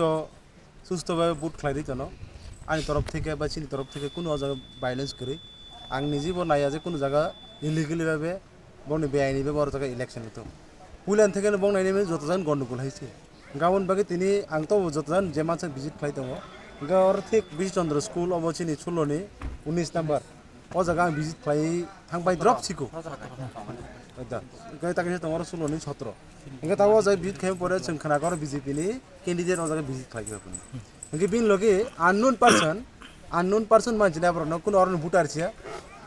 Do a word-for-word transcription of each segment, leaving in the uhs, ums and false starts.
To susto bhabe vote khlai ri tono. Ani torof theke ba chini torof theke kunu o jaga violence kwrwi. Ang niji bo naiya je kunu jaga illegally bhabe boni beaini bhabe oro jaga election wngthok. Puila theke no bong naini joto jan gondogol hai se. Gabon bagwi tini ang to joto jan je mansa visit khlai tongo. Hwnkhe oro thik Bish Chandra school obo chini suloni unis number. O jaga ang visit khlai thang bai drop siko. Eda. Hwnkhe takisa tongo oro suloni sotro. Hwnkhe tabuk o jaga visit khlai pore chwng khna khe oro B J P ni candidate o jaga visit khlai khe phano. Hwnkhe bini logi unknown person, unknown person manchina borokno kuno oroni voter siya.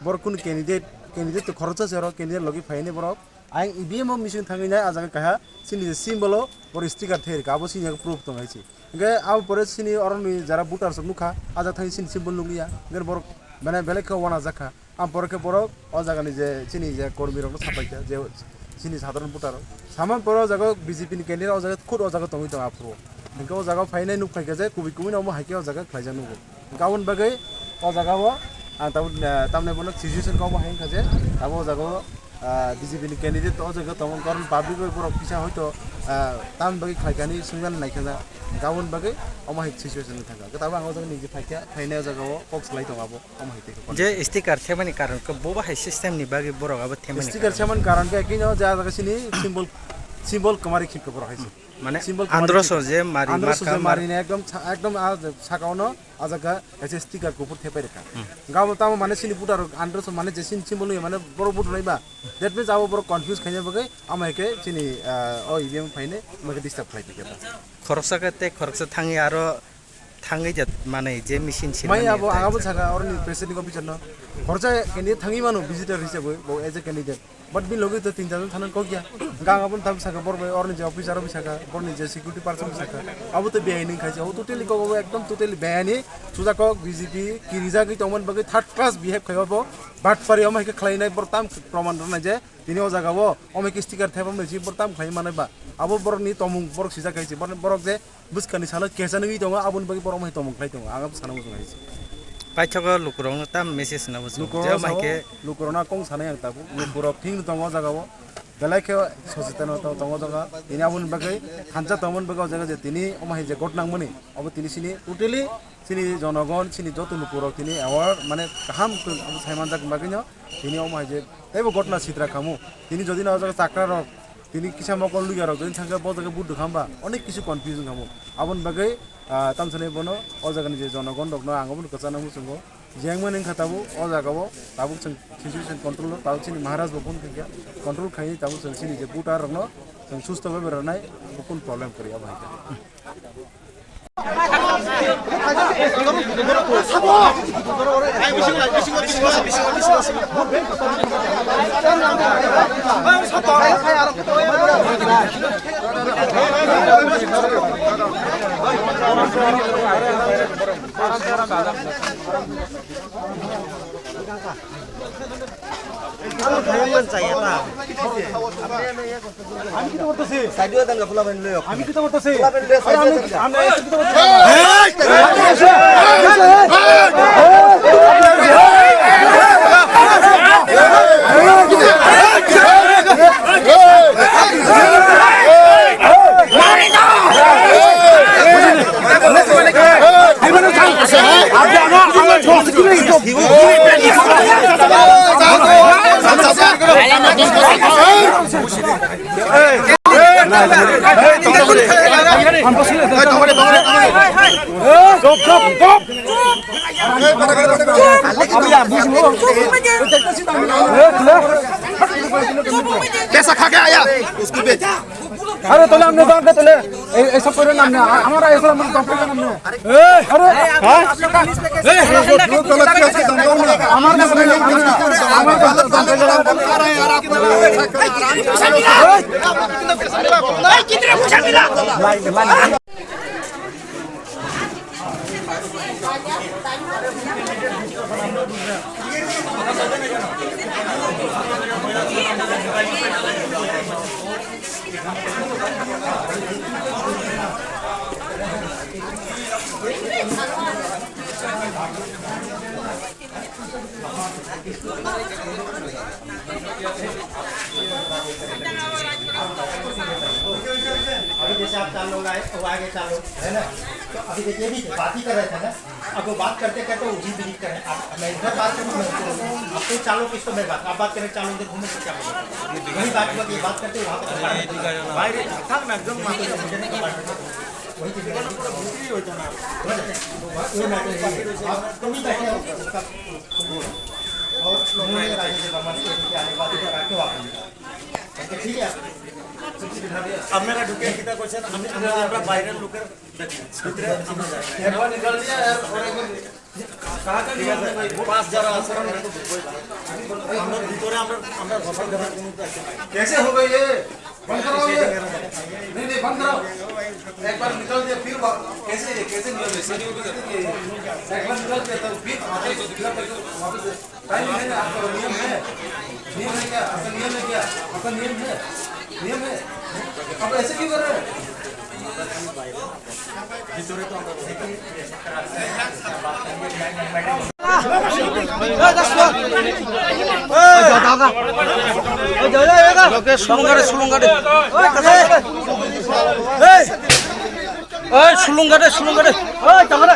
Borok kuno candidate, candidate to khoroksa se oro candidate logi phaini borok. Ang E V M o machine thangwi nai, ah jaga kaha chini je symbol o borok sticker thai rwkha, abo chini yago proof tong hai se. Hwnkhe abo pore chini oroni jara voters rok nukha, ah jaga thangwi chini symbol nukliya. Hwnkhe borok mane belai khe uanajak kha. Ang pore khe borok o jagani je chini je kormi rokno sapaikha, je chini sadharon voter rok. Samani pore o jaga B J P ni candidate o jaga khud o jaga tongwi tongo aphuru. Hwnkhe o jaga phainai nuk phaikha je kubui kubui no omo hai khe o jaga khlaijak nugo. Gabon bagwi o jaga o ang tabuk, ah, tamni bono situation kok bo hai wngkha je abo o jaga o, ah, B J P ni candidate o jaga tongo, karon public bai borok kisa hoito, ah, tamni bagwi khlaikha hinwi swngna naikha na. Gabon bagwi omo hai situation wngkha. Tabuk ang o jaga niji phaikha, phainai o jaga o kok salai tongo abo, omo hai tei kok. Je sticker thepmani karon khe bo bahai system ni bagwi borok abo thepmani sticker karon. Thepmani karon khe kino je o jaga sini symbol, symbol kwmari khikha borok hai se. Mane symbol kwmari androso khikha. Je mari androso marka je mar- mari ne ekdom sa-, ekdom a saka ono. O jaga kaisa sticker kuphur thepai rwkha. Hmm. Gabo tamo mane chini voter rok androso mane je chini symbol nui mane borok vote rwlai ba. That means abo borok confuse khaina bagwi amo hai khe chini, ah, o E V M phainai omo hai khe disturb khlai tongkha. Khoroksa khe tei khoroksa thangwi aro thangwi je mane je machine sini. Mai mane abo thangwi ang abo saka oroni presiding officer no. Khoroksa khe thangwi mano visitor hisabwi bo as a candidate. But bini logi to tin charjon thana kok ya. Gang aboni tabuk saka bor bai orni je officer bai saka, borni je security person bai saka. Abo to beaini khai se. O totally kok abo ekdom totally beaini. Suja kok B J P kirijagwi tongmani bagwi third class behave khai abo. Batpari omo hai khe khlainai bor tam proman rwnai je tini o jaga o omo hai khe sticker thepamani si bor tam khlai manai ba. Abo borokni tomung borok sijak khai se. Borok je bwskangni salo kesa nugwi tongo, aboni bagwi borok omo hai tongmung khlai tongo, ang abo sana muchung hai se. Paithago lukurokno tam message rwna muchung. Lukurokno je omo hai sao, khe lukurokno kong sanai ang tabuk, lukurok thik no tongo o jaga o, belai khe sosetan no tongo o jaga, tini aboni bagwi thansa tongmani bagwi o jaga je tini omo hai je ghotna wngmani, abo tini sini totally sini jonogon, sini joto lukurok tini aware mane kaham khe abo sai manjak bagwi no, tini omo hai je teibo ghotna sitra khamu, tini jodi no o jaga chakra rok, tini kisa mokol luya rok jodi thangkhe bo jaga vote rwkha hwnba onek kisu confusion khamu. Aboni bagwi, ah, tamsani bono o jagani je jonogon rokno ang obono kwchangno muchungo. Jengmani wngkha tabuk o jagao tabuk chwng situation control o, tabuk chini Maharaj bo phone khaikha, control khaini tabuk chwng chini je voter rokno chwng susto bhabe rwnai, bo kunu problem kwrwi abo hai khe. আমি কিতা করতেছি? সাইডে দাঙ্গা ফুলা বেন লইও। আমি কিতা করতেছি? ফুলা বেন লইও, আরে আমি, সাইডে দাঙ্গা। আমি, আমি কিতা করতেছি? कैसा खा के आया? उसको बेच। আরে তাহলে আপনি যান রে, তাহলে এই, এইসব করেন আপনি। আ-, আমার এইসব আমার দম পেয়ে যান আপনি। আরে, হ্যাঁ? আমার কাছে নেই, আমার কাছে নেই, আমার কাছে নেই। आप चार लोग आए, वो आगे चार लोग, है ना? तो अभी देखिए, अभी बात ही कर रहे थे ना, अब वो बात करते करते वो भी ब्रेक करें। आप, मैं इधर बात करूँ, मैं उधर। आप तो चार लोग, किस तो मैं बात, आप बात करें, चार लोग उधर घूमे तो क्या बोलेंगे? वही बात हुआ कि बात करते वहाँ पर तो बात नहीं। বাইরে থাক না, একদম মাঠে। वही चीज़ है। वही मैटर है। आप कम ही बैठे हो, उसका और उन्होंने राजेश वर्मा से आने के बाद इधर बैठे हो आप। ठीक है। আপনারা ঢুকে কিতা করছেন? আমি, আমরা, আমরা বাইরের লোকের ভিতরে আমরা যাই। একবার নিকাল দিয়া, আর ওরা এখন কাকে নিয়ে আসবে ভাই? পাঁচ যারা আছে, আমরা তো ঢুকবোই। আমরা ভিতরে, আমরা, আমরা ঘষা ঘষা কোনো कैसे हो गए ये? बंद कराओ ये। नहीं, नहीं, बंद कराओ। एक बार निकाल दिया, फिर वा-, कैसे ये, कैसे नियम है? एक बार निकाल दिया, तो फिर वापस, फिर वापस, वापस टाइम है ना, आपका नियम है? नियम है क्या? आपका नियम है क्या? आपका नियम है? नियम है? आप ऐसे क्यों कर रहे हैं? Loke sulung gade, sulung gade. Hey! Hey, sulung gade, sulung gade. Hey, tangara.